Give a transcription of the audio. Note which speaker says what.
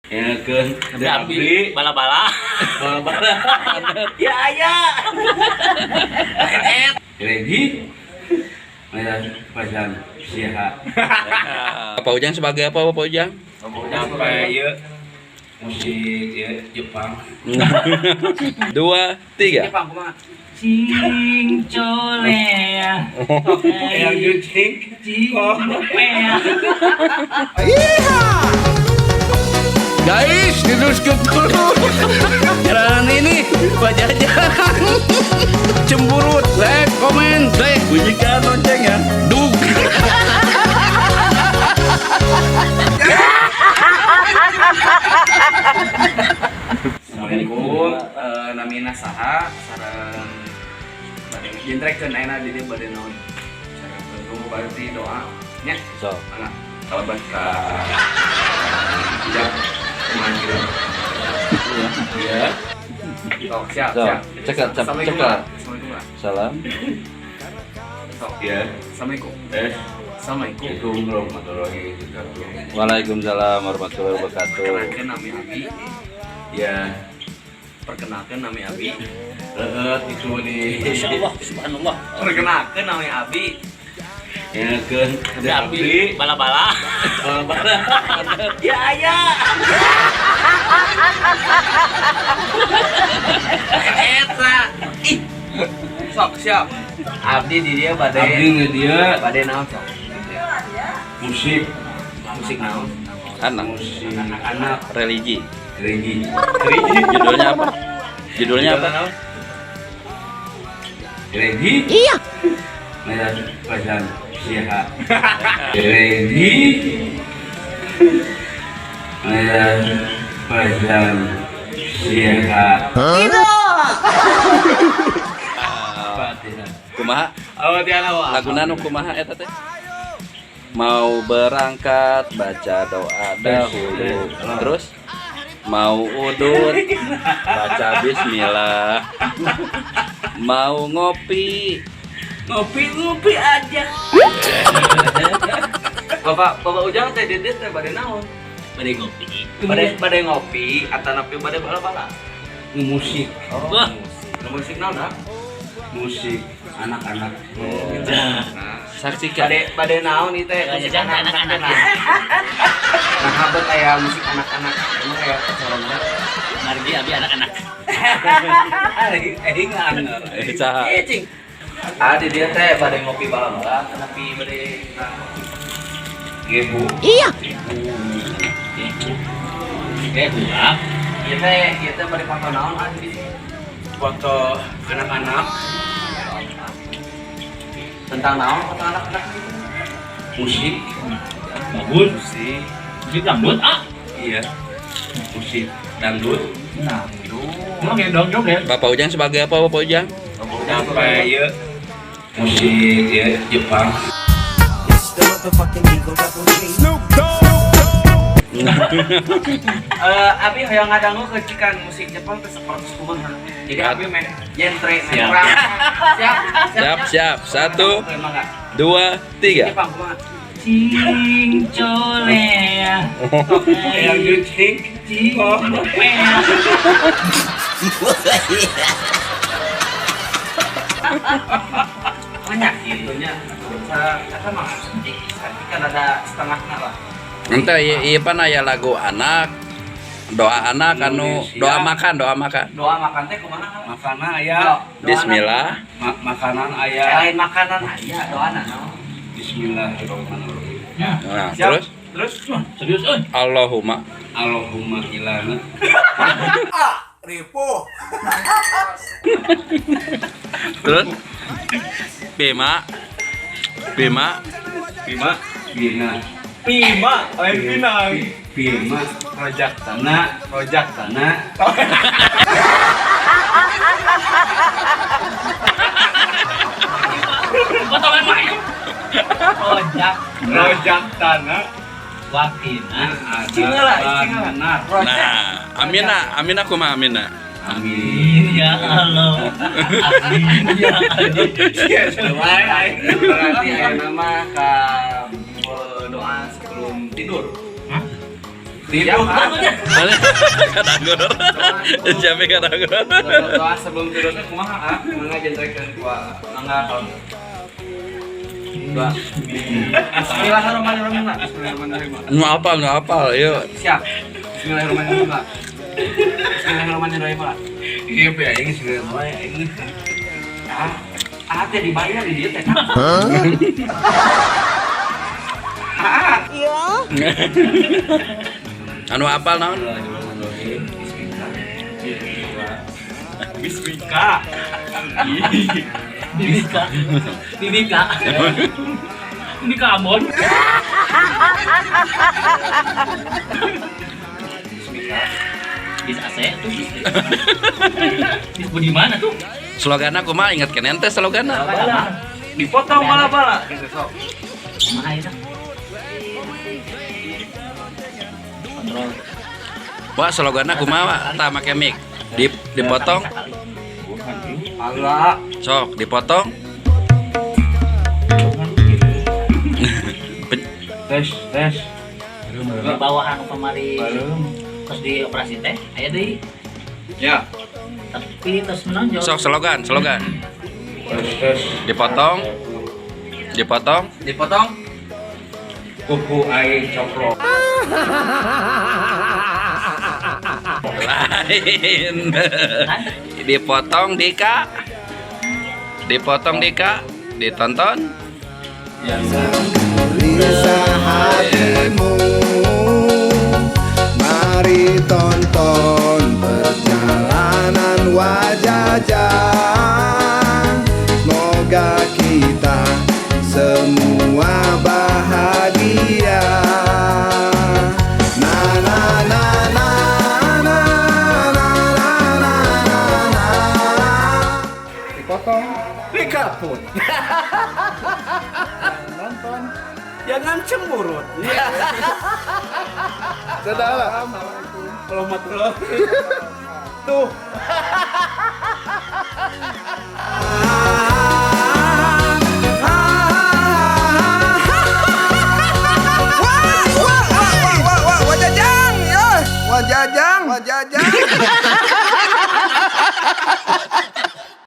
Speaker 1: Ngekeun
Speaker 2: Tapi abdi bala-bala.
Speaker 1: Bala-bala.
Speaker 2: Ya aya.
Speaker 1: Regi. Maya pajan siha.
Speaker 3: Bapak Ujang sebagai apa, Bapak Ujang?
Speaker 1: Sampai ieu musik ieu Jepang.
Speaker 3: Dua, tiga.
Speaker 2: Jepang kumaha? Cing colea.
Speaker 1: Yang jucing.
Speaker 2: Cing colea.
Speaker 3: Guys, diteruskan dulu. Jalan ini Pak Jajang. Cemburut, like, komen, like, bunyikan loncengnya. Dug.
Speaker 2: Assalamualaikum. Namina saha sareng bade jentrekeun ayeuna di dieu bade naon? Sareng tunggu berarti doa nya.
Speaker 3: So,
Speaker 2: Mangga. Kalebet ka Ujang kumaha kieu.
Speaker 3: ya.
Speaker 2: Sok, siap,
Speaker 3: So,
Speaker 2: siap.
Speaker 3: cekap, cekap,
Speaker 2: Assalamualaikum.
Speaker 3: cekap.
Speaker 2: Assalamualaikum.
Speaker 3: Salam.
Speaker 2: Sok.
Speaker 1: Ya.
Speaker 2: Assalamualaikum. Assalamualaikum.
Speaker 1: Assalamualaikum warahmatullahi wabarakatuh.
Speaker 3: Waalaikumsalam warahmatullahi wabarakatuh.
Speaker 2: Perkenalkan nami Abi.
Speaker 1: Ya.
Speaker 2: Perkenalkan nami Abi.
Speaker 1: Heeh, itu di
Speaker 2: Insyaallah, subhanallah. Perkenalkan nami Abi.
Speaker 1: Ngekeun
Speaker 2: Tapi abdi bala-bala.
Speaker 1: Bala-bala.
Speaker 2: Ya aya. Eta. Ih. Sok, siap. Abdi di dia bade
Speaker 1: Abdi nge dia
Speaker 2: bade naon sok?
Speaker 1: musik
Speaker 2: Musik naon?
Speaker 3: Anak
Speaker 1: musik anak-anak
Speaker 3: religi.
Speaker 1: religi.
Speaker 3: Judulnya apa? Judulnya apa?
Speaker 1: Religi. Iya. Maya pajan siha. Religi. Maya pajan siha. Fatihah.
Speaker 3: Kumaha?
Speaker 2: Oh, tiana wa.
Speaker 3: Laguna nu kumaha eta teh? Mau berangkat baca doa dahulu. Terus mau udut baca bismillah. Mau ngopi
Speaker 2: Ngopi-ngopi aja. Bapak, Bapak Ujang teh di dieu teh bade naon?
Speaker 4: Bade ngopi.
Speaker 2: Bade bade ngopi atanapi bade bala-bala.
Speaker 1: Musik,
Speaker 2: Oh,
Speaker 4: Wah.
Speaker 2: musik. Musik naon ah?
Speaker 1: musik anak-anak.
Speaker 2: Nah,
Speaker 3: saksikan.
Speaker 2: bade bade naon ieu teh? Musik
Speaker 4: Jajan
Speaker 2: anak-anak.
Speaker 4: anak-anak.
Speaker 2: Nah, nah habet aya musik anak-anak. Emang aya acarana.
Speaker 4: Margi abi anak-anak.
Speaker 1: Eh, anger.
Speaker 3: Eh, saha?
Speaker 2: Eh, cing. Ah, di dieu teh bade ngopi bala-bala atanapi bade
Speaker 1: Gebu.
Speaker 4: Gua
Speaker 2: ieu teh bade foto naon ah di dieu?
Speaker 1: Foto anak-anak
Speaker 2: Tentang naon foto anak-anak itu?
Speaker 1: musik
Speaker 4: bagus.
Speaker 1: musik
Speaker 4: Musik dangdut ah.
Speaker 1: iya musik dangdut
Speaker 2: Dangdut.
Speaker 4: Emang ya dong joget.
Speaker 3: Bapak Ujang sebagai apa, Bapak Ujang?
Speaker 1: sampai ya musik ya Jepang.
Speaker 2: Eh, abi hoyong ngadangu kecikan musik Jepang teh sapertos kumaha. Jadi abi meh genre meh
Speaker 4: Siap.
Speaker 2: kurang. Siap,
Speaker 3: Siap, siap. Satu,
Speaker 2: Oke, mangga.
Speaker 3: dua, tiga.
Speaker 2: Jepang kumaha?
Speaker 4: Cing colea.
Speaker 1: Yang jucing.
Speaker 4: Cing colea.
Speaker 2: Banyak gitu nya. Sa mah kan ada setengahna lah.
Speaker 3: Ente ieu pan aya lagu anak, doa anak anu doa makan, doa makan.
Speaker 2: Doa makan teh kumaha?
Speaker 1: Makanan aya
Speaker 3: Bismillah.
Speaker 1: Makanan aya
Speaker 2: Lain makanan aya doana naon?
Speaker 1: Bismillahirrahmanirrahim.
Speaker 3: Nah,
Speaker 2: Siap.
Speaker 3: terus
Speaker 2: Terus
Speaker 4: Serius euy.
Speaker 3: Allahumma.
Speaker 1: Allahumma ilana.
Speaker 3: Terus Bima. Bima.
Speaker 1: Bima Bina
Speaker 2: Bima, lain Pinang.
Speaker 1: Bima
Speaker 2: Rojak
Speaker 1: tanah
Speaker 2: rojak
Speaker 1: tanah
Speaker 4: Potongan mayu. Rojak
Speaker 1: rojak tanah
Speaker 4: wakina.
Speaker 2: Cing lah, cing lah.
Speaker 1: Benar.
Speaker 3: Nah, Amina, Amina kumaha Amina?
Speaker 1: Amin.
Speaker 4: Ya Allah. Amin ya Allah.
Speaker 2: Berarti aya nama ka doa sebelum tidur. Tidur.
Speaker 3: Kadangor. Siapa kadangor?
Speaker 2: Doa sebelum tidur teh kumaha ah? Mangga jentrekeun ku mangga kalau. Doa. Bismillahirrahmanirrahim. Bismillahirrahmanirrahim.
Speaker 3: Nu apal, nu apal, yuk.
Speaker 2: Siap. Bismillahirrahmanirrahim. Bismillahirrahmanirrahim.
Speaker 1: Iya, Pak, ini sudah mulai ini.
Speaker 2: Ah, ah teh dibayar di dieu teh. Ah,
Speaker 3: Anu apal naon?
Speaker 2: Bismika.
Speaker 4: Bibika. Bibika. Bibika Ambon.
Speaker 2: Bismika.
Speaker 4: Bis AC tuh bis. Bis Budiman tuh.
Speaker 3: Sloganna kumaha inget kan ente sloganna?
Speaker 4: Bala.
Speaker 2: Dipotong bala-bala. Gitu sok.
Speaker 4: Kumaha eta? Kontrol.
Speaker 3: Wah, sloganna kumaha Wak? Tah make mic. Dipotong,
Speaker 2: Allah.
Speaker 3: sok dipotong.
Speaker 1: Tes, tes.
Speaker 4: Di bawah anu kamari terus di operasi teh aya deui
Speaker 2: Ya.
Speaker 4: tapi terus menonjol.
Speaker 3: Sok slogan, slogan.
Speaker 1: Tes, tes.
Speaker 3: Dipotong, dipotong.
Speaker 2: Dipotong.
Speaker 1: Kuku aing coplok.
Speaker 3: Lain.
Speaker 4: Kan?
Speaker 3: Dipotong Dika. Dipotong Dika, ditonton.
Speaker 5: Lisa hatimu, mari tonton perjalanan wajah. Semoga kita semua bahagia. Na na na na na na na na na.
Speaker 1: Dipotong.
Speaker 5: Dikaput.
Speaker 1: Nonton.
Speaker 5: Jangan cemberut. Saudara.
Speaker 1: Assalamualaikum warahmatullahi.